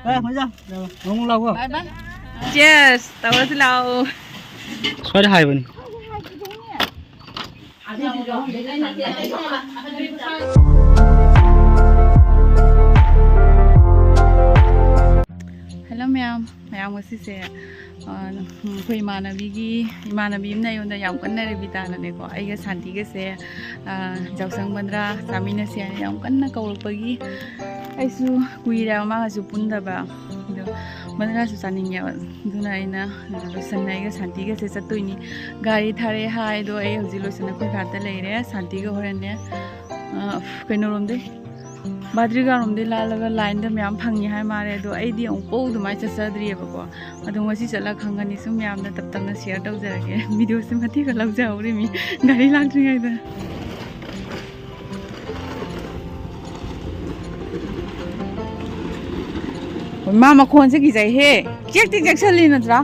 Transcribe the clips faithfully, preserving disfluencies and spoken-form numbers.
ꯍꯣꯏ, ꯍꯣꯏ, ꯌꯥ꯫ ꯅꯣꯡ ꯂꯥꯛꯑꯣ꯫ ꯕꯥꯏ ꯕꯥꯏ꯫ ꯆꯤꯌꯔꯁ ꯇꯧꯔꯁꯤ ꯂꯥꯛꯑꯣ꯫ ꯁ꯭ꯋꯥꯏꯗ ꯍꯥꯏꯕꯅꯤ꯫ ꯍꯜꯂꯣ ꯃꯌꯥꯝ, ꯃꯌꯥꯝ ꯉꯁꯤꯁꯦ, ꯑ, ꯑꯩꯈꯣꯏ ꯏꯃꯥꯟꯅꯕꯤꯒꯤ, ꯏꯃꯥꯟꯅꯕꯤ ꯑꯃꯅ ꯑꯩꯉꯣꯟꯗ ꯌꯥꯝ ꯀꯟꯅ ꯔꯦꯕꯤꯇꯥꯅꯅꯦꯀꯣ, ꯑꯩꯒ ꯁꯥꯟꯇꯤꯒꯁꯦ, ꯑ, ꯖꯥꯎꯁꯪ ꯕꯟꯗ꯭ꯔꯥ ꯆꯥꯃꯤꯟꯅꯁꯦ ꯍꯥꯏꯅ ꯌꯥꯝ ꯀꯟꯅ ꯀꯧꯔꯛꯄꯒꯤ, ꯑꯩꯁꯨ ꯀꯨꯏꯔꯦꯕ ꯃꯥꯒꯁꯨ ꯄꯨꯟꯗꯕ꯫ ꯑꯗꯣ ꯕꯟꯗ꯭ꯔꯥꯁꯨ ꯆꯥꯅꯤꯡꯉꯦꯕ꯫ ꯑꯗꯨꯅ ꯑꯩꯅ ꯂꯣꯏꯁꯟꯅ ꯑꯩꯒ ꯁꯥꯟꯇꯤꯒꯁꯦ ꯆꯠꯇꯣꯏꯅꯤ꯫ ꯒꯥꯔꯤ ꯊꯥꯔꯛꯑꯦ ꯍꯥꯏ, ꯑꯗꯣ ꯑꯩ ꯍꯧꯖꯤꯛ ꯂꯣꯏꯁꯟꯅ ꯑꯩꯈꯣꯏ ꯀꯥꯗ ꯂꯩꯔꯦ꯫ ꯁꯥꯟꯇꯤꯒ ꯍꯣꯔꯦꯟꯅꯦ, ꯑ, ꯀꯩꯅꯣꯔꯣꯝꯗꯩ, ꯕꯥꯗ꯭ꯔꯤꯒꯥꯔꯣꯝꯗꯩ ꯂꯥꯜꯂꯒ ꯂꯥꯏꯟꯗ ꯃꯌꯥꯝ ꯐꯪꯉꯤ ꯍꯥꯏ ꯃꯥꯜꯂꯦ꯫ ꯑꯗꯣ ꯑꯩꯗꯤ ꯑꯃꯨꯛꯐꯥꯎ ꯑꯗꯨꯃꯥꯏꯅ ꯆꯠꯆꯗ꯭ꯔꯤꯑꯕꯀꯣ꯫ ꯑꯗꯣ ꯉꯁꯤ ꯆꯠꯂ ꯈꯪꯒꯅꯤ꯫ ꯁꯨꯝ ꯃꯌꯥꯝꯗ ꯇꯞ ꯇꯞꯅ ꯁꯤꯌꯔ ꯇꯧꯖꯔꯒꯦ꯫ ꯚꯤꯗꯤꯑꯣꯁꯦ ꯃꯇꯦꯛ ꯈꯔ ꯂꯧꯖꯍꯧꯔꯤꯃꯤ ꯒꯥꯔꯤ ꯂꯥꯛꯇ꯭ꯔꯤꯉꯩꯗ꯫ ꯃꯥ ꯃꯈꯣꯟꯁꯦ ꯀꯤꯖꯩꯍꯦ꯫ ꯆꯦꯛꯇꯤ ꯆꯦꯛꯁꯜꯂꯤ ꯅꯠꯇ꯭ꯔꯥ?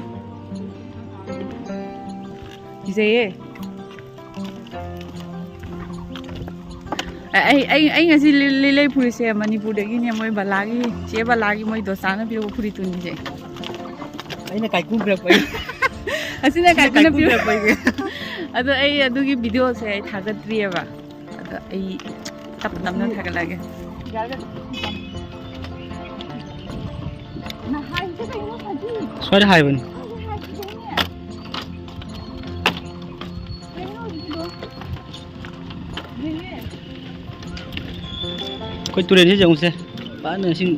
ꯀꯤꯖꯩꯌꯦ꯫ ꯑꯩ, ꯑꯩ, ꯑꯩ ꯉꯁꯤ ꯂꯤ-, ꯂꯤꯠꯂꯛꯏ ꯐꯨꯔꯤꯠꯁꯦ ꯃꯅꯤꯄꯨꯔꯗꯒꯤꯅꯦ, ꯃꯣꯏ ꯕꯂꯥꯒꯤ, ꯆꯦ ꯕꯂꯥꯒꯤ ꯃꯣꯏ ꯗꯣꯁꯥꯅ ꯄꯤꯔꯛꯄ ꯐꯨꯔꯤꯠꯇꯨꯅꯤꯁꯦ꯫ ꯑꯩꯅ ꯀꯥꯏꯀꯨ ꯄꯤꯔꯛꯄ ꯑꯩ꯫ ꯑꯁꯤꯅ ꯁꯤꯅ ꯀꯥꯏꯀꯨꯅ ꯀꯥꯏꯀꯨꯅ ꯄꯤꯔꯛꯄ꯫ ꯄꯤꯔꯛꯄ ꯑꯩꯒꯤ꯫ ꯑꯗꯣ ꯑꯩ ꯑꯗꯨꯒꯤ ꯚꯤꯗꯤꯑꯣꯁꯦ ꯑꯩ ꯊꯥꯒꯠꯇ꯭ꯔꯤꯑꯕ꯫ ꯑꯗꯣ ꯑꯩ ꯇꯞ ꯇꯞꯅ ꯊꯥꯒꯠꯂꯛꯑꯒꯦ꯫ ꯁ꯭ꯋꯥꯏꯗ ꯍꯥꯏꯕꯅꯤ꯫ ꯑꯩꯈꯣꯏ ꯇꯨꯔꯦꯟꯁꯤ ꯌꯦꯡꯉꯨꯁꯦ꯫ ꯄꯥꯛꯅ ꯏꯁꯤꯡ꯫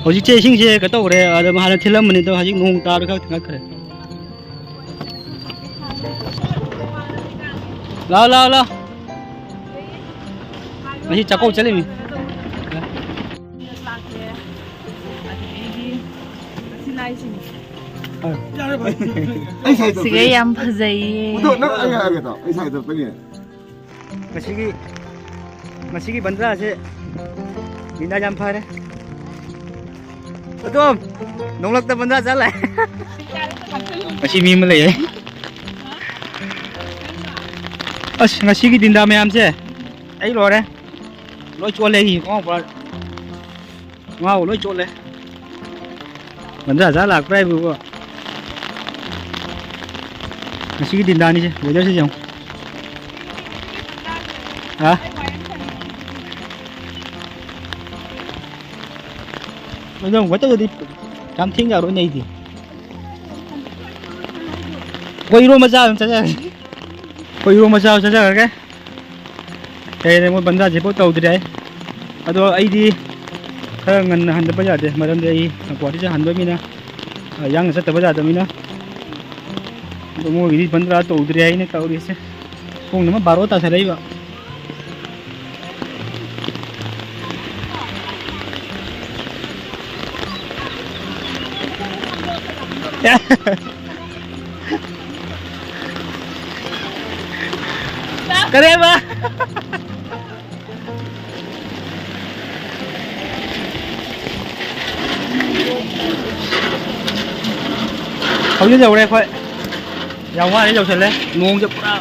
ꯍꯧꯖꯤꯛꯁꯦ ꯏꯁꯤꯡꯁꯦ ꯀꯩꯅꯣ ꯇꯧꯈ꯭ꯔꯦ, ꯑꯗ ꯍꯥꯟꯅ ꯊꯤꯜꯂꯝꯕꯅꯤ, ꯑꯗꯣ ꯍꯧꯖꯤꯛ ꯅꯣꯡ ꯇꯥꯔꯒ ꯈꯔ ꯊꯤꯡꯒꯠꯈ꯭ꯔꯦ꯫ ꯂꯥꯎ, ꯂꯥꯎ, ꯂꯥꯎ꯫ ꯉꯁꯤ ꯆꯥꯛꯀꯧ ꯆꯠꯂꯤꯃꯤ꯫ ꯑꯩ ꯁꯥꯏꯗ ꯁꯤꯒ ꯌꯥꯝ ꯐꯖꯩꯌꯦ꯫ ꯎꯗꯣ, ꯅꯪ ꯑꯩ ꯍꯥꯏꯔꯒꯦ ꯇꯥꯎ꯫ ꯑꯩ ꯁꯥꯏꯗ ꯆꯠꯄꯅꯦ꯫ ꯉꯁꯤꯒꯤ, ꯉꯁꯤꯒꯤ ꯕꯟꯗ꯭ꯔꯥꯁꯦ ꯂꯤꯂꯥ ꯌꯥꯝ ꯐꯔꯦ꯫ ꯑꯗꯣꯝ, ꯅꯣꯡꯂꯛꯇ ꯕꯟꯗ꯭ꯔꯥ ꯆꯠꯂꯦ꯫ ꯉꯁꯤ ꯃꯤ ꯑꯃ ꯂꯩꯌꯦ꯫ ꯑꯁ, ꯉꯁꯤꯒꯤ ꯗꯤꯟꯗꯥ ꯃꯌꯥꯝꯁꯦ ꯑꯩ ꯂꯣꯏꯔꯦ꯫ ꯂꯣꯏ ꯆꯣꯠꯂꯦ ꯑꯩꯒꯤ ꯈꯣꯡꯒ꯭ꯔꯥꯎ ꯐꯨꯔꯤꯠ꯫ ꯈꯣꯡꯒ꯭ꯔꯥꯎ ꯂꯣꯏ ꯆꯣꯠꯂꯦ꯫ ꯕꯟꯗ꯭ꯔꯥ ꯆꯥ ꯂꯥꯛꯄ꯭ꯔꯥ ꯍꯥꯏꯕꯕꯨ꯫ ꯉꯁꯤꯒꯤ ꯗꯤꯟꯗꯥꯅꯤꯁꯦ, weatherꯁꯦ ꯌꯦꯡꯉꯨ꯫ ꯍꯥ? ꯑꯗꯣ ꯑꯃꯨꯛ ꯇꯧꯔꯗꯤ ꯌꯥꯝ ꯊꯦꯡ ꯌꯥꯔꯣꯏꯅꯦ ꯑꯩꯗꯤ꯫ ꯑꯩꯈꯣꯏ ꯏꯔꯣꯝꯕ ꯆꯥꯕ ꯑꯗꯨꯝ ꯆꯠꯆꯔꯒꯦ꯫ ꯑꯩꯈꯣꯏ ꯏꯔꯣꯝꯕ ꯆꯥꯕ ꯆꯠꯆꯔꯒꯦ꯫ ꯀꯩ ꯍꯥꯏꯔꯦ, ꯃꯣꯏ ꯕꯟꯗꯥꯁꯦ ꯄꯣꯠ ꯇꯧꯗ꯭ꯔꯦ ꯍꯥꯏ꯫ ꯑꯗꯣ ꯑꯩꯗꯤ ꯈꯔ ꯉꯟꯅ ꯍꯟꯗꯕ ꯌꯥꯗꯦ, ꯃꯔꯝꯗꯤ ꯑꯩ ꯒꯨꯍꯥꯇꯤ ꯆꯠ ꯍꯟꯗꯣꯏꯅꯤꯅ, ꯑ, ꯌꯥꯡꯅ ꯆꯠꯇꯕ ꯌꯥꯗꯕꯅꯤꯅ꯫ ꯑꯗꯣ ꯃꯣꯏꯒꯤꯗꯤ ꯕꯟꯗꯥ ꯇꯧꯗ꯭ꯔꯦ ꯍꯥꯏꯅ ꯇꯧꯔꯤꯁꯦ꯫ ꯄꯨꯡ ꯑꯃ ꯕꯥꯔꯣ ꯇꯥꯁꯜꯂꯛꯏꯕ꯫ ꯀꯔꯦꯕ? ꯍꯧꯖꯤꯛ ꯌꯧꯔꯦ ꯑꯩꯈꯣꯏ꯫ ꯌꯥꯝ ꯋꯥꯅ ꯌꯧꯁꯜꯂꯦ꯫ ꯅꯣꯡꯁꯦ ꯄꯨꯔꯥ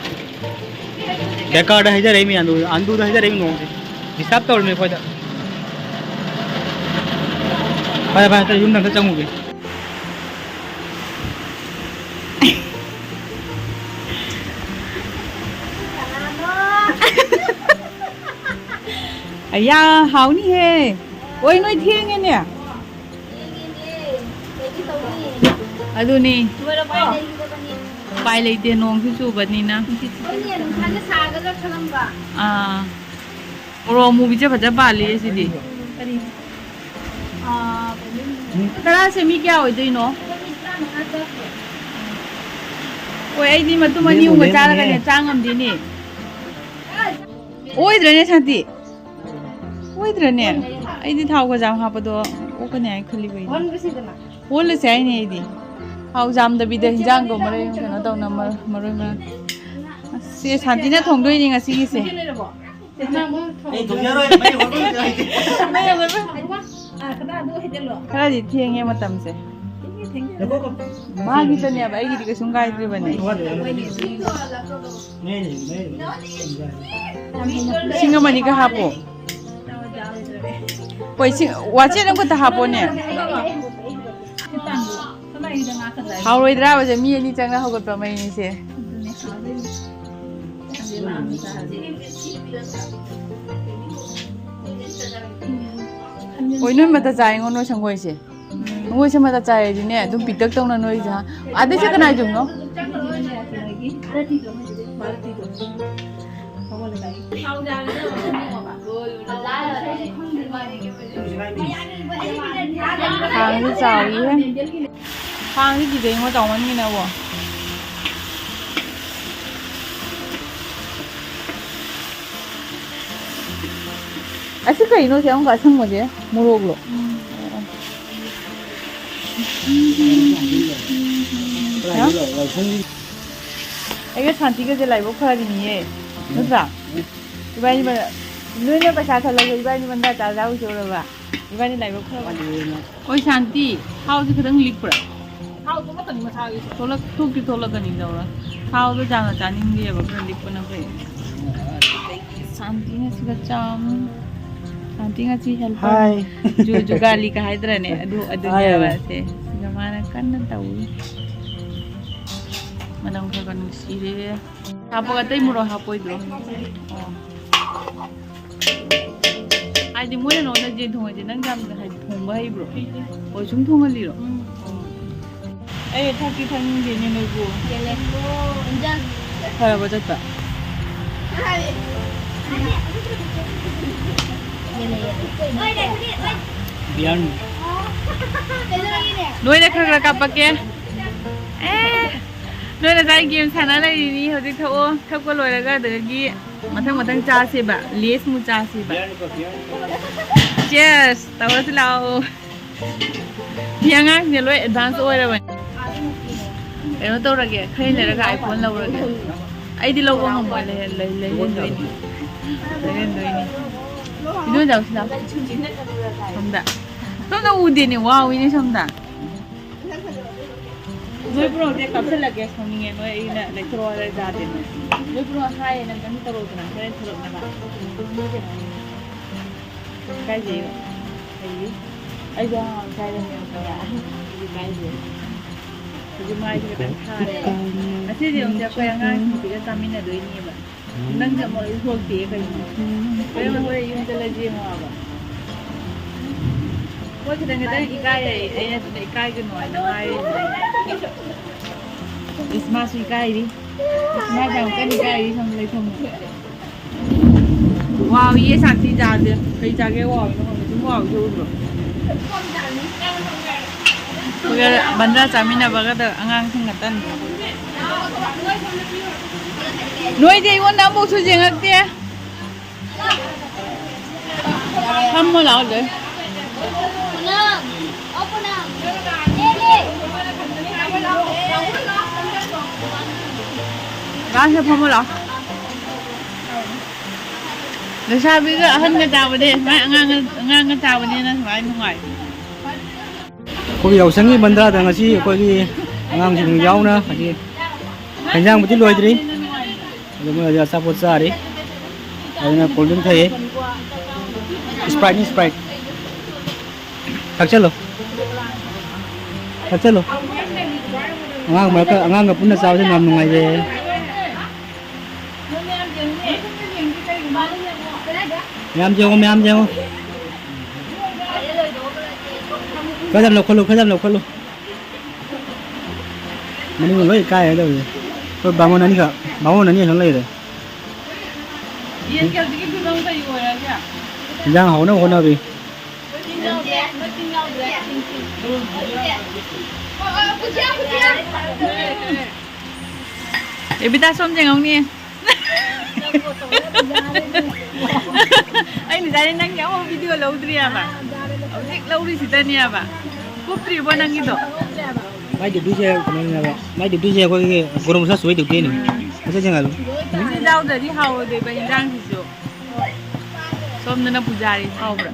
ꯕꯦꯀꯥꯔꯗ ꯍꯩꯊꯔꯛꯏ ꯃꯌꯥꯝꯗꯣ, ꯑꯟꯗꯨꯗ ꯍꯩꯊꯔꯛꯏ ꯅꯣꯡꯁꯦ꯫ Disturb ꯇꯧꯔꯤꯃꯤ ꯑꯩꯈꯣꯏꯗ꯫ ꯐꯔꯦ, ꯐꯔꯦ, ꯑꯝꯇ ꯌꯨꯝꯗ ꯑꯝꯇ ꯆꯪꯉꯨꯒꯦ꯫ ꯑꯌꯥ, ꯍꯥꯎꯅꯤꯍꯦ꯫ ꯑꯣꯏ, ꯅꯣꯏ ꯊꯦꯡꯉꯦꯅꯦ꯫ ꯑꯗꯨꯅꯤ꯫ ꯎꯄꯥꯏ ꯂꯩꯇꯦ, ꯅꯣꯡꯁꯨ ꯆꯨꯕꯅꯤꯅ꯫ ꯑꯥ꯫ ꯃꯣꯔꯣꯛ ꯑꯃꯨꯕꯤꯁꯦ ꯐꯖ ꯄꯥꯜꯂꯤꯌꯦ ꯁꯤꯗꯤ꯫ ꯀꯔꯤ? ꯑꯥ, ꯇꯔꯥꯁꯦ ꯃꯤ ꯀꯌꯥ ꯑꯣꯏꯗꯣꯏꯅꯣ? ꯍꯣꯏ, ꯑꯩꯗꯤ ꯃꯇꯨꯝ ꯑꯅꯤ ꯑꯍꯨꯝꯒ ꯆꯥꯔꯒꯅꯦ, ꯆꯥ ꯉꯝꯗꯦꯅꯦ꯫ ꯑꯣꯏꯗ꯭ꯔꯅꯦ, ꯁꯥꯟꯇꯤ? ꯑꯣꯏꯗ꯭ꯔꯅꯦ? ꯑꯩꯗꯤ ꯊꯥꯎ ꯈꯖꯥꯝ ꯍꯥꯞꯄꯗꯣ ꯑꯣꯛꯀꯅꯤ ꯍꯥꯏ ꯈꯜꯂꯤꯕ ꯑꯩꯗꯤ꯫ ꯑꯣꯜꯂꯁꯦ ꯍꯥꯏꯅꯦ ꯑꯩꯗꯤ꯫ ꯊꯥꯎ ꯆꯥꯝꯗꯕꯤꯗ ꯍꯤꯟꯖꯥꯡꯗꯣ ꯃꯔꯣꯏ ꯀꯩꯅꯣ ꯇꯧꯅ ꯃꯔ-, ꯃꯔꯣꯏ ꯃꯔꯥꯡ꯫ ꯑꯁ, ꯁꯦ ꯁꯥꯟꯇꯤꯅ ꯊꯣꯡꯗꯣꯏꯅꯤ ꯉꯁꯤꯒꯤꯁꯦ꯫ ꯑꯩ ꯊꯣꯡꯖꯔꯣꯏ, ꯃꯩ ꯍꯧꯔꯒ ꯂꯩꯖꯔꯒꯦ꯫ ꯈꯔꯗꯤ ꯊꯦꯡꯉꯦ ꯃꯇꯝꯁꯦ꯫ ꯃꯥꯒꯤꯗꯅꯦꯕ, ꯑꯩꯒꯤꯗꯤ ꯀꯩꯁꯨꯝ ꯀꯥꯏꯗ꯭ꯔꯤꯕꯅꯦ꯫ ꯂꯤꯁꯤꯡ ꯑꯃ ꯑꯅꯤꯒ ꯍꯥꯞꯄꯣ꯫ ꯍꯣꯏ, ꯁꯤ ꯋꯥꯆꯦꯠ ꯑꯃꯈꯛꯇ ꯍꯥꯞꯄꯣꯅꯦ꯫ ꯍꯥꯎꯔꯣꯏꯗ꯭ꯔꯥꯕꯁꯦ? ꯃꯤ ꯑꯅꯤ ꯆꯪꯅ ꯍꯧꯒꯠꯄ ꯃꯩꯅꯤꯁꯦ꯫ ꯍꯣꯏ, ꯅꯣꯏ ꯃꯇ ꯆꯥꯏꯉꯣ, ꯅꯣꯏ ꯁꯪꯒꯣꯏꯁꯦ꯫ ꯁꯪꯒꯣꯏꯁꯦ ꯃꯇ ꯆꯥꯏꯔꯗꯤꯅꯦ, ꯑꯗꯨꯝ ꯄꯤꯛꯇꯛ ꯇꯧꯅ ꯅꯣꯏꯁꯦ, ꯍꯥ? ꯑꯗꯩꯁꯦ ꯀꯅꯥꯏ ꯌꯨꯝꯅꯣ? ꯈꯥꯡꯁꯦ ꯆꯥꯎꯏꯍꯦ꯫ ꯈꯥꯡꯁꯦ ꯀꯤꯖꯩꯉꯣ, ꯆꯥꯎꯃꯟꯒꯤꯅꯕꯣ꯫ ꯑꯁꯤ ꯀꯩꯅꯣ ꯁꯤ ꯑꯃꯨꯛꯀ ꯑꯁꯪꯕꯁꯦ? ꯃꯣꯔꯣꯛꯂꯣ? ꯍꯥ? ꯑꯩꯒ ꯁꯥꯟꯇꯤꯒꯁꯦ ꯂꯥꯏꯕꯛ ꯐꯔꯤꯅꯤꯌꯦ, ꯅꯠꯇ꯭ꯔꯥ? ꯏꯕꯥꯅꯤ ꯃꯔꯛ-, ꯅꯣꯏꯅ ꯄꯩꯁꯥ ꯈꯜꯂꯁꯨ ꯏꯕꯥꯅꯤ ꯃꯟꯗꯥ ꯆꯥ ꯆꯥꯔꯨꯁꯦ ꯎꯔꯕ? ꯏꯕꯥꯅꯤ ꯂꯥꯏꯕꯛ ꯐꯔꯕ? ꯑꯣꯏ ꯁꯥꯟꯇꯤ, ꯊꯥꯎꯁꯦ ꯈꯤꯇꯪ ꯂꯤꯛꯄ꯭ꯔꯥ? ꯊꯥꯎꯗꯣ ꯑꯃꯇꯪ ꯃꯁꯥꯒꯤ ꯊꯣꯛꯂꯛ-, ꯊꯣꯛꯇꯤ ꯊꯣꯛꯂꯛꯀꯅꯤ ꯇꯧꯔ꯫ ꯊꯥꯎꯗꯣ ꯌꯥꯝꯅ ꯆꯥꯅꯤꯡꯗꯦꯕ, ꯈꯔ ꯂꯤꯛꯄꯅ ꯐꯩ꯫ ꯁꯥꯟꯇꯤ ꯉꯁꯤꯒ ꯆꯥꯝ-, ꯁꯥꯟꯇꯤ ꯉꯁꯤ helper꯫ ꯍꯥꯏ꯫ ꯖꯨ-, ꯖꯨꯒꯥꯂꯤꯒ ꯍꯥꯏꯗ꯭ꯔꯅꯦ? ꯑꯗꯨ, ꯑꯗꯨꯅꯦꯕ ꯍꯥꯏ꯫ ꯁꯦ꯫ ꯁꯤꯒ ꯃꯥꯅ ꯀꯟꯅ ꯇꯧꯔꯤ꯫ ꯃꯅꯝ ꯈꯔ ꯈꯔ ꯅꯨꯡꯁꯤꯔꯦ꯫ ꯍꯥꯞꯄꯒ ꯑꯇꯩ ꯃꯣꯔꯣꯛ ꯍꯥꯞꯄꯣꯏꯗ꯭ꯔꯣ? ꯑꯣ꯫ ꯍꯥꯏꯗꯤ ꯃꯣꯏꯅ ꯅꯉꯣꯟꯗ ꯌꯦꯟ ꯊꯣꯡꯍꯟꯁꯦ, ꯅꯪ ꯌꯥꯝꯅ ꯍꯥꯏꯗꯤ ꯊꯣꯡꯕ ꯍꯩꯕ꯭ꯔꯣ? ꯍꯩꯇꯦ꯫ ꯑꯣ, ꯁꯨꯝ ꯊꯣꯡꯍꯜꯂꯤꯔꯣ? ꯎꯝ꯫ ꯑꯣ꯫ ꯑꯩ ꯊꯛꯇꯤ ꯊꯛꯅꯤꯡꯗꯦꯅꯦ ꯅꯣꯏꯕꯨ꯫ ꯌꯦꯜꯂꯦ꯫ ꯏꯟꯖꯥꯡ꯫ ꯐꯔꯕ ꯆꯠꯄ? ꯌꯦꯜꯂꯦ, ꯌꯦꯜꯂꯦ꯫ ꯕꯤꯌꯥꯔꯅꯤ꯫ ꯀꯩꯗꯧꯔꯒꯦꯅꯦ? ꯅꯣꯏꯗ ꯈꯔ ꯈꯔ ꯀꯥꯞꯄꯛꯀꯦ꯫ ꯑꯦ, ꯅꯣꯏ ꯉꯁꯥꯏ ꯒꯦꯝ ꯁꯥꯟꯅ ꯂꯩꯔꯤꯅꯤ, ꯍꯧꯖꯤꯛ ꯊꯛꯑꯣ꯫ ꯊꯛꯄ ꯂꯣꯏꯔꯒ ꯑꯗꯨꯗꯒꯤ ꯃꯊꯪ ꯃꯊꯪ ꯆꯥꯁꯦꯕ, ꯂꯦꯁ ꯃꯨꯛ ꯆꯥꯁꯦꯕ꯫ ꯆꯤꯌꯔꯁ ꯇꯧꯔꯁꯤ ꯂꯥꯛꯑꯣ꯫ ꯁꯤ ꯑꯉꯥꯡꯁꯤꯡꯁꯦ ꯂꯣꯏ ꯑꯦꯗꯚꯥꯟꯁ ꯑꯣꯏꯔꯕꯅꯤ꯫ ꯀꯩꯅꯣ ꯇꯧꯔꯒꯦ, ꯈꯔ ꯂꯩꯔꯒ iPhone ꯂꯧꯔꯒꯦ꯫ ꯑꯩꯗꯤ ꯂꯧꯕ ꯉꯝꯃꯣꯏ, ꯂꯩꯍꯟ-, ꯂꯩ-, ꯂꯩꯍꯟꯗꯣꯏꯅꯤ꯫ ꯂꯩꯍꯟꯗꯣꯏꯅꯤ꯫ ꯏꯗꯣꯝꯆꯥ ꯁꯤ ꯂꯥꯎ꯫ ꯁꯣꯝꯗ꯫ ꯁꯣꯝꯗ ꯎꯗꯦꯅꯦ, ꯋꯥꯎꯏꯅꯦ ꯁꯣꯝꯗ꯫ ꯅꯣꯏ ꯄꯨꯔꯛꯁꯦ ꯀꯥꯞꯁꯤꯜꯂꯛꯀꯦ, ꯁꯥꯎꯅꯤꯡꯉꯦ ꯅꯣꯏ, ꯑꯩꯅ ꯂꯩꯊꯣꯔꯛꯑꯣ ꯍꯥꯏꯔ ꯌꯥꯗꯦ ꯅꯣꯏ꯫ ꯅꯣꯏ ꯄꯨꯔꯛ ꯍꯥꯏꯌꯦ ꯅꯪ ꯀꯩꯅꯣ ꯇꯧꯔꯛꯑꯣꯗꯅ ꯍꯣꯔꯦꯟ ꯊꯣꯔꯛꯅꯕ꯫ ꯏꯀꯥꯏꯖꯩꯕ꯫ ꯑꯩꯗꯤ ꯑꯩꯁꯨ ꯑꯉꯥꯡ ꯏꯀꯥꯏꯔꯝꯃꯦꯕ ꯈꯔ꯫ ꯑꯩꯗꯤ ꯏꯀꯥꯏꯖꯩ꯫ ꯍꯧꯖꯤꯛ ꯃꯥꯏꯁꯦ ꯈꯤꯇꯪ ꯊꯥꯔꯦ꯫ ꯉꯁꯤꯗꯤ ꯑꯃꯨꯛꯁꯦ ꯑꯩꯈꯣꯏ ꯑꯉꯥꯡꯁꯤꯡꯁꯤꯒ ꯆꯥꯃꯤꯟꯅꯗꯣꯏꯅꯦꯕ꯫ ꯅꯪꯁꯦ ꯑꯃꯨꯛ ꯂꯣꯏ ꯊꯣꯛꯇꯦ ꯀꯩꯅꯣ? ꯍꯣꯔꯦꯟ ꯍꯣꯔꯦꯟ ꯌꯨꯝ ꯆꯠꯂꯁꯤ ꯌꯦꯡꯉꯣ ꯍꯥꯏꯕ꯫ ꯍꯣꯏ, ꯈꯤꯇꯪ ꯈꯤꯇꯪ ꯏꯀꯥꯏꯔꯦ꯫ ꯑꯩꯅ ꯁꯤꯗ ꯏꯀꯥꯏꯒꯅꯨ ꯍꯥꯏꯅ ꯍꯥꯏꯔꯤꯅꯦ꯫ ꯏꯁ, ꯃꯥꯁꯨ ꯏꯀꯥꯏꯔꯤ꯫ ꯏꯁ, ꯃꯥꯁꯨ ꯌꯥꯝ ꯀꯟꯅ ꯏꯀꯥꯏꯔꯤ꯫ ꯁꯣꯝꯗ ꯂꯩꯐꯝ꯫ ꯋꯥꯎꯏꯌꯦ ꯁꯥꯟꯇꯤ ꯆꯥꯁꯦ꯫ ꯀꯩ ꯆꯥꯒꯦ ꯋꯥꯎꯏꯅꯣ ꯈꯪꯗꯦ꯫ ꯁꯨꯝ ꯋꯥꯎꯏꯁꯦ ꯎꯗ꯭ꯔꯣ? ꯑꯩꯈꯣꯏꯒ ꯕꯟꯗ꯭ꯔꯥ ꯆꯥꯃꯤꯟꯅꯕꯒꯗ ꯑꯉꯥꯡꯁꯤꯡ ꯉꯥꯛꯇꯅꯤ꯫ ꯅꯣꯏꯗꯤ ꯑꯩꯉꯣꯟꯗ ꯑꯃꯨꯛꯁꯨ ꯌꯦꯡꯉꯛꯇꯦ꯫ ꯐꯝꯃꯣ ꯂꯥꯛꯑꯣ ꯑꯗꯨꯗꯩ꯫ ꯂꯥꯛꯑꯣꯁꯦ, ꯐꯝꯃꯣ ꯂꯥꯛꯑꯣ꯫ ꯂꯩꯁꯥꯕꯤꯒ ꯑꯍꯟꯒ ꯆꯥꯕꯗꯤ ꯁꯨꯃꯥꯏꯅ ꯑꯉꯥꯡꯒ, ꯑꯉꯥꯡꯒ ꯆꯥꯕꯅꯤꯅ ꯁꯨꯃꯥꯏꯅ ꯅꯨꯡꯉꯥꯏ꯫ ꯑꯩꯈꯣꯏꯒꯤ ꯌꯥꯎꯁꯪꯒꯤ ꯕꯟꯗ꯭ꯔꯥꯗ ꯉꯁꯤ ꯑꯩꯈꯣꯏꯒꯤ ꯑꯉꯥꯡꯁꯤꯡ ꯌꯥꯎꯅ ꯍꯧꯖꯤꯛ ꯍꯦꯟꯖꯥꯡꯕꯨꯗꯤ ꯂꯣꯏꯗ꯭ꯔꯤ꯫ ꯑꯗꯨ ꯃꯣꯏ ꯍꯧꯖꯤꯛ ꯑꯆꯥꯄꯣꯠ ꯆꯥꯔꯤ꯫ ꯑꯗꯨꯅ cold drink ꯊꯛꯏ꯫ Sprite ꯅꯤ, Sprite꯫ ꯊꯛꯆꯜꯂꯣ꯫ ꯊꯛꯆꯜꯂꯣ꯫ ꯑꯉꯥꯡ ꯃꯔꯛꯇ, ꯑꯉꯥꯡꯒ ꯄꯨꯟꯅ ꯆꯥꯕꯁꯦ ꯌꯥꯝ ꯅꯨꯡꯉꯥꯏꯖꯩ꯫ ꯃꯌꯥꯝ ꯌꯦꯡꯉꯣ, ꯃꯌꯥꯝ ꯌꯦꯡꯉꯣ꯫ ꯈꯔ ꯌꯥꯝ ꯂꯧꯈꯠꯂꯨ, ꯈꯔ ꯌꯥꯝ ꯂꯧꯈꯠꯂꯨ꯫ ꯃꯅꯤꯡ ꯂꯣꯏ ꯀꯥꯏꯔꯦ ꯇꯧꯔꯤꯁꯦ꯫ ꯑꯩꯈꯣꯏ ꯕꯥꯃꯣꯟ ꯑꯅꯤꯈꯛ, ꯕꯥꯃꯣꯟ ꯑꯅꯤ ꯈꯛ ꯂꯩꯔꯦ꯫ ꯌꯦꯟꯒꯤ ꯍꯧꯖꯤꯛꯀꯤ ꯐꯤꯕꯝ ꯀꯔꯤ ꯑꯣꯏꯔꯒꯦ? ꯏꯟꯖꯥꯡ ꯍꯥꯎꯅꯕ ꯍꯣꯠꯅꯕꯤ꯫ ꯑꯦꯕꯤꯇꯥ, ꯁꯣꯝ ꯌꯦꯡꯍꯧꯅꯦ꯫ ꯑꯩꯅ ꯉꯁꯥꯏ ꯅꯪꯒꯤ ꯑꯃꯐꯥꯎ video ꯂꯧꯗ꯭ꯔꯤ ꯍꯥꯏꯕ꯫ ꯍꯧꯖꯤꯛ ꯂꯧꯔꯤꯁꯤꯗꯅꯦ ꯍꯥꯏꯕ꯫ ꯀꯨꯞꯇ꯭ꯔꯤꯕꯣ ꯅꯪꯒꯤꯗꯣ? ꯃꯥꯏ duty ꯁꯦ ꯀꯩꯅꯣꯅꯦꯕ꯫ ꯃꯥꯏ duty ꯁꯦ ꯑꯩꯈꯣꯏꯒꯤ ꯒꯣꯔꯣ ꯃꯁꯥ ꯁꯨꯕꯩ duty ꯅꯦ꯫ ꯃꯁꯤ ꯌꯦꯡꯍꯜꯂꯨ꯫ ꯃꯁꯤ ꯌꯥꯎꯗ꯭ꯔꯗꯤ ꯍꯥꯎꯔꯣꯏꯗꯣꯏꯕ ꯏꯟꯖꯥꯡꯁꯤꯁꯨ꯫ ꯁꯣꯝꯗꯅ ꯄꯨꯖꯥꯔꯤ ꯁꯥꯎꯕ꯭ꯔꯥ?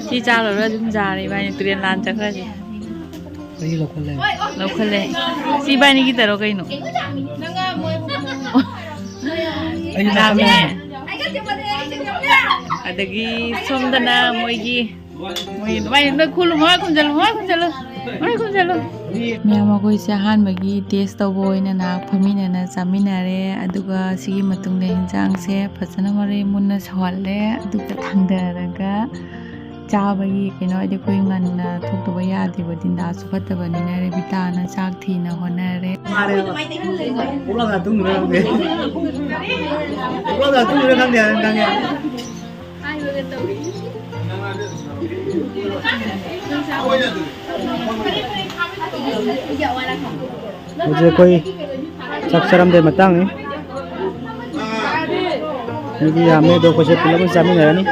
ꯁꯤ ꯆꯥ ꯂꯣꯏꯔꯒ ꯑꯗꯨꯝ ꯌꯥꯔꯦ ꯏꯕꯥꯅꯤ ꯇꯨꯔꯦꯟ ꯂꯥꯟ ꯆꯠꯈ꯭ꯔꯁꯦ꯫ ꯑꯩ ꯂꯧꯈꯠꯂꯦ꯫ ꯂꯧꯈꯠꯂꯦ꯫ ꯁꯤ ꯏꯕꯥꯅꯤꯒꯤ ꯇꯔꯣ ꯀꯩꯅꯣ? ꯑꯩ ꯂꯧꯈꯠꯂꯦ꯫ ꯑꯗꯒꯤ ꯁꯣꯝꯗꯅ ꯃꯣꯏꯒꯤ, ꯃꯣꯏ ꯑꯗꯨꯃꯥꯏꯅ ꯅꯣꯏ ꯈꯨꯜꯂꯨ, ꯃꯣꯏ ꯈꯨꯝꯖꯜꯂꯨ, ꯃꯣꯏ ꯈꯨꯝꯖꯜꯂꯨ, ꯃꯣꯏ ꯈꯨꯝꯖꯜꯂꯨ꯫ ꯃꯌꯥꯝ ꯑꯩꯈꯣꯏꯁꯦ ꯑꯍꯥꯟꯕꯒꯤ ꯇꯦꯁ ꯇꯧꯕ ꯑꯣꯏꯅ ꯅꯍꯥꯛ ꯐꯝꯃꯤꯟꯅꯅ ꯆꯥꯃꯤꯟꯅꯔꯦ꯫ ꯑꯗꯨꯒ ꯁꯤꯒꯤ ꯃꯇꯨꯡꯗ ꯌꯦꯟꯁꯥꯡꯁꯦ ꯐꯖꯅ ꯃꯔꯩ ꯃꯨꯟꯅ ꯁꯧꯍꯜꯂꯦ꯫ ꯑꯗꯨꯒ ꯊꯥꯡꯗꯔꯒ ꯆꯥꯕꯒꯤ ꯀꯩꯅꯣ ꯍꯥꯏꯗꯤ ꯑꯩꯈꯣꯏ ꯉꯟꯅ ꯊꯣꯛꯇꯕ ꯌꯥꯗꯦꯕ, ꯗꯤꯟꯗꯥꯁꯨ ꯐꯠꯇꯕꯅꯤꯅ ꯔꯦꯕꯤꯇꯥꯅ ꯆꯥꯛ ꯊꯤꯅ ꯍꯣꯠꯅꯔꯦ꯫ ꯄꯨꯛꯂꯥꯎꯕꯤꯗ ꯇꯨꯝꯃꯤꯔ ꯈꯪꯗꯦ꯫ ꯄꯨꯛꯂꯥꯎꯕꯤꯗ ꯇꯨꯝꯃꯤꯔ ꯈꯪꯗꯦ ꯍꯥꯏꯅ ꯈꯪꯉꯦ꯫ ꯍꯧꯖꯤꯛ ꯑꯩꯈꯣꯏ ꯆꯥꯛ ꯆꯥꯔꯝꯗꯥꯏ ꯃꯇꯥꯡꯅꯤ꯫ ꯃꯤꯗꯤ ꯌꯥꯝꯃꯦ, ꯑꯗꯣ ꯑꯩꯈꯣꯏꯁꯦ ꯄꯨꯂꯞ ꯑꯣꯏꯅ ꯆꯥꯃꯤꯟꯅꯔꯅꯤ꯫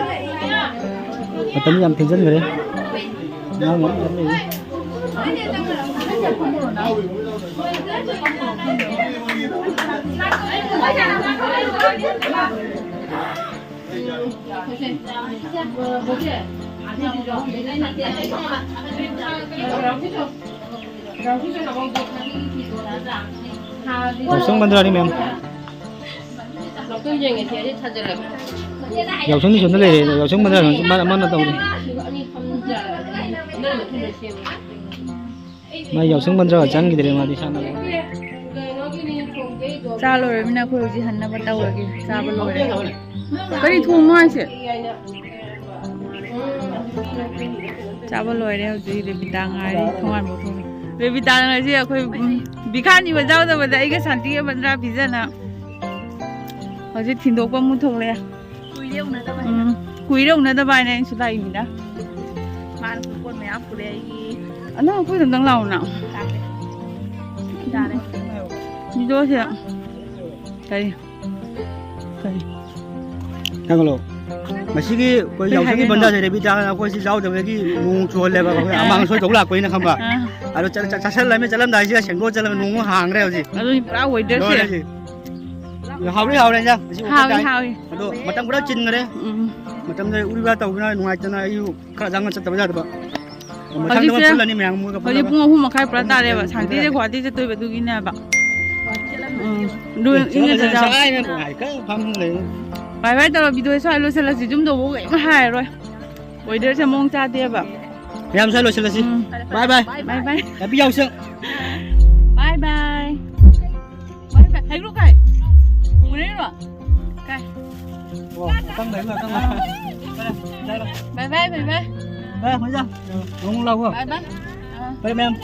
ꯃꯇꯝ ꯌꯥꯝ ꯊꯦꯡꯖꯤꯟꯈ꯭ꯔꯦ꯫ ꯑꯉꯥꯡ ꯌꯥꯝ ꯂꯩꯔꯤ꯫ ꯌꯥꯎꯁꯪ ꯕꯟꯗ꯭ꯔꯥꯅꯤ ꯃꯦꯝ꯫ ꯌꯥꯎꯁꯪꯗꯤ ꯁꯣꯝꯗ ꯂꯩꯔꯦ, ꯌꯥꯎꯁꯪ ꯕꯟꯗ꯭ꯔꯥ ꯃꯥꯅ, ꯃꯥꯅ ꯇꯧꯔꯤ꯫ ꯃꯥ ꯌꯥꯎꯁꯪ ꯕꯟꯗ꯭ꯔꯥꯒ ꯆꯪꯈꯤꯗ꯭ꯔꯦ ꯃꯥꯗꯤ ꯁꯥꯟꯅꯕ꯫ ꯆꯥ ꯂꯣꯏꯔꯃꯤꯅ ꯑꯩꯈꯣꯏ ꯍꯧꯖꯤꯛ ꯍꯟꯅꯕ ꯇꯧꯔꯒꯦ꯫ ꯆꯥꯕ ꯂꯣꯏꯔꯦ꯫ ꯀꯔꯤ ꯊꯣꯡꯅꯣ ꯍꯥꯏꯁꯦ? ꯆꯥꯕ ꯂꯣꯏꯔꯦ꯫ ꯍꯧꯖꯤꯛ ꯔꯦꯕꯤꯇꯥ ꯉꯥꯏꯔꯤ꯫ ꯊꯣꯡꯉꯥꯟꯕ ꯊꯣꯡꯉꯤ꯫ ꯔꯦꯕꯤꯇꯥꯅ ꯉꯁꯤ ꯑꯩꯈꯣꯏ, ꯎꯝ, ꯕꯤꯈꯥꯅꯤꯕ ꯌꯥꯎꯗꯕꯗ ꯑꯩꯒ ꯁꯥꯟꯇꯤꯒ ꯕꯟꯗ꯭ꯔꯥ ꯄꯤꯖꯅ ꯍꯧꯖꯤꯛ ꯊꯤꯟꯗꯣꯛꯄ ꯑꯃꯨꯛ ꯊꯣꯛꯂꯛꯑꯦ꯫ ꯀꯨꯏꯔꯦ ꯎꯅꯗꯕ ꯍꯥꯏꯅ꯫ ꯎꯝ, ꯀꯨꯏꯔꯦ ꯎꯅꯗꯕ ꯍꯥꯏꯅ ꯑꯩꯁꯨ ꯂꯥꯛꯏꯅꯤꯗ꯫ ꯃꯥꯅꯁꯨ ꯄꯣꯠ ꯃꯌꯥꯝ ꯄꯨꯔꯛꯑꯦ ꯑꯩꯒꯤ꯫ ꯑ, ꯅꯪ ꯑꯩꯈꯣꯏꯗ ꯑꯝꯇꯪ ꯂꯥꯛꯑꯣꯅ꯫ ꯂꯥꯛꯀꯦ꯫ ꯌꯥꯔꯦ꯫ ꯃꯤꯗꯣꯁꯦ ꯀꯔꯤ? ꯀꯔꯤ? ꯊꯥꯡꯒꯠꯂꯣ꯫ ꯃꯁꯤꯒꯤ ꯑꯩꯈꯣꯏ ꯀꯔꯤ ꯌꯥꯎꯁꯪꯒꯤ ꯍꯥꯏꯗꯣꯏꯅꯣ? ꯕꯟꯗꯥꯁꯦ ꯔꯦꯕꯤꯇꯥꯅ ꯑꯩꯈꯣꯏꯁꯤ ꯌꯥꯎꯗꯕꯗꯒꯤ ꯅꯣꯡ ꯆꯨꯍꯜꯂꯦꯕ꯫ ꯑꯩꯈꯣꯏ ꯑꯥ꯫ ꯑꯃꯥꯡ ꯑꯁꯣꯏ ꯇꯧ ꯂꯥꯛꯄꯅꯤꯅ ꯈꯪꯕ꯫ ꯑꯥ꯫ ꯑꯗꯣ ꯆꯥ-, ꯆꯥ-, ꯆꯥꯁꯜꯂꯝꯃꯦ, ꯆꯠꯂꯝꯗꯥꯏꯁꯤꯗ ꯁꯦꯡꯗꯣꯛꯑ ꯆꯠꯂꯝꯃꯦ, ꯅꯣꯡ ꯑꯃꯨꯛ ꯍꯥꯡꯈ꯭ꯔꯦ ꯍꯧꯖꯤꯛ꯫ ꯑꯗꯨꯅꯤ ꯄꯨꯔꯥ ꯋꯦꯗꯔꯁꯦ꯫ ꯂꯣꯏꯔꯦ ꯍꯧꯖꯤꯛ꯫ ꯍꯥꯎꯗꯤ ꯍꯥꯎꯔꯦ ꯏꯟꯖꯥꯡ꯫ ꯉꯁꯤ ꯑꯣꯐꯔ ꯍꯥꯎꯏ, ꯇꯥꯏ꯫ ꯍꯥꯎꯏ꯫ ꯑꯗꯣ ꯃꯇꯝ ꯈꯔ ꯆꯤꯟꯈꯔꯦ꯫ ꯎꯝ꯫ ꯃꯇꯝꯗ ꯎꯔꯤꯕ ꯇꯧꯗꯅ ꯅꯨꯡꯉꯥꯏꯇꯅ ꯑꯩꯁꯨ ꯈꯔ ꯆꯪꯉ ꯆꯠꯇꯕ ꯌꯥꯗꯕ꯫ ꯃꯊꯪꯗ ꯑꯃ ꯍꯧꯖꯤꯛꯁꯦ ꯄꯨꯜꯂꯅꯤ ꯃꯌꯥꯝ ꯑꯃꯒ ꯍꯧꯖꯤꯛ ꯄꯨꯜꯂꯒ꯫ ꯄꯨꯡ ꯑꯍꯨꯝ ꯃꯈꯥꯏ ꯄꯨꯔꯥ ꯇꯥꯔꯦꯕ, ꯁꯥꯟꯇꯤꯁꯦ ꯒꯨꯍꯥꯇꯤ ꯆꯠꯇꯣꯏꯕ ꯑꯗꯨꯒꯤꯅꯦꯕ꯫ ꯎꯝ꯫ ꯑꯗꯨ ꯏꯪꯅ ꯆꯠꯂꯣ, ꯆꯠꯂꯣ꯫ ꯆꯠꯂꯣ꯫ ꯑꯩꯅ ꯅꯨꯡꯉꯥꯏ ꯀꯟꯅ ꯐꯝ ꯂꯩ꯫ ꯕꯥꯏ ꯕꯥꯏ ꯇꯧꯔꯣ, ꯚꯤꯗꯤꯑꯣ ꯁ꯭ꯋꯥꯏ ꯂꯣꯏꯁꯤꯜꯂꯁꯤ, ꯌꯨꯝꯗ ꯑꯃꯨꯛ ꯀꯔꯤꯝ ꯍꯥꯏꯔꯔꯣꯏ꯫ ꯋꯦꯗꯔꯁꯦ ꯃꯑꯣꯡ ꯆꯥꯗꯦꯕ꯫ ꯃꯌꯥꯝ ꯁ꯭ꯋꯥꯏ ꯂꯣꯏꯁꯤꯜꯂꯁꯤ꯫ ꯎꯝ꯫ ꯕꯥꯏ ꯕꯥꯏ꯫ ꯕꯥꯏ ꯕꯥꯏ꯫ ꯍꯦꯄꯤ ꯌꯥꯎꯁꯪ꯫ ꯕꯥꯏ ꯕꯥꯏ꯫ ꯕꯥꯏ ꯕꯥꯏ꯫ ꯍꯩꯒ꯭ꯔꯨ ꯀꯥꯏ? ꯎꯔꯦꯔꯣ? ꯀꯥꯏ? ꯑꯣ, ꯉꯥꯛꯇꯪ ꯂꯩꯌꯨ, ꯉꯥꯛꯇꯪ ꯂꯩꯌꯨ꯫ ꯕꯥꯏ ꯕꯥꯏ, ꯕꯥꯏ ꯕꯥꯏ꯫ ꯕꯥꯏ, ꯍꯣꯏꯖꯥ꯫ ꯅꯣꯡ ꯂꯥꯛꯑꯣ꯫ ꯕꯥꯏ ꯕꯥꯏ꯫ ꯑꯥ꯫ ꯕꯥꯏ, ꯃꯌꯥꯝ꯫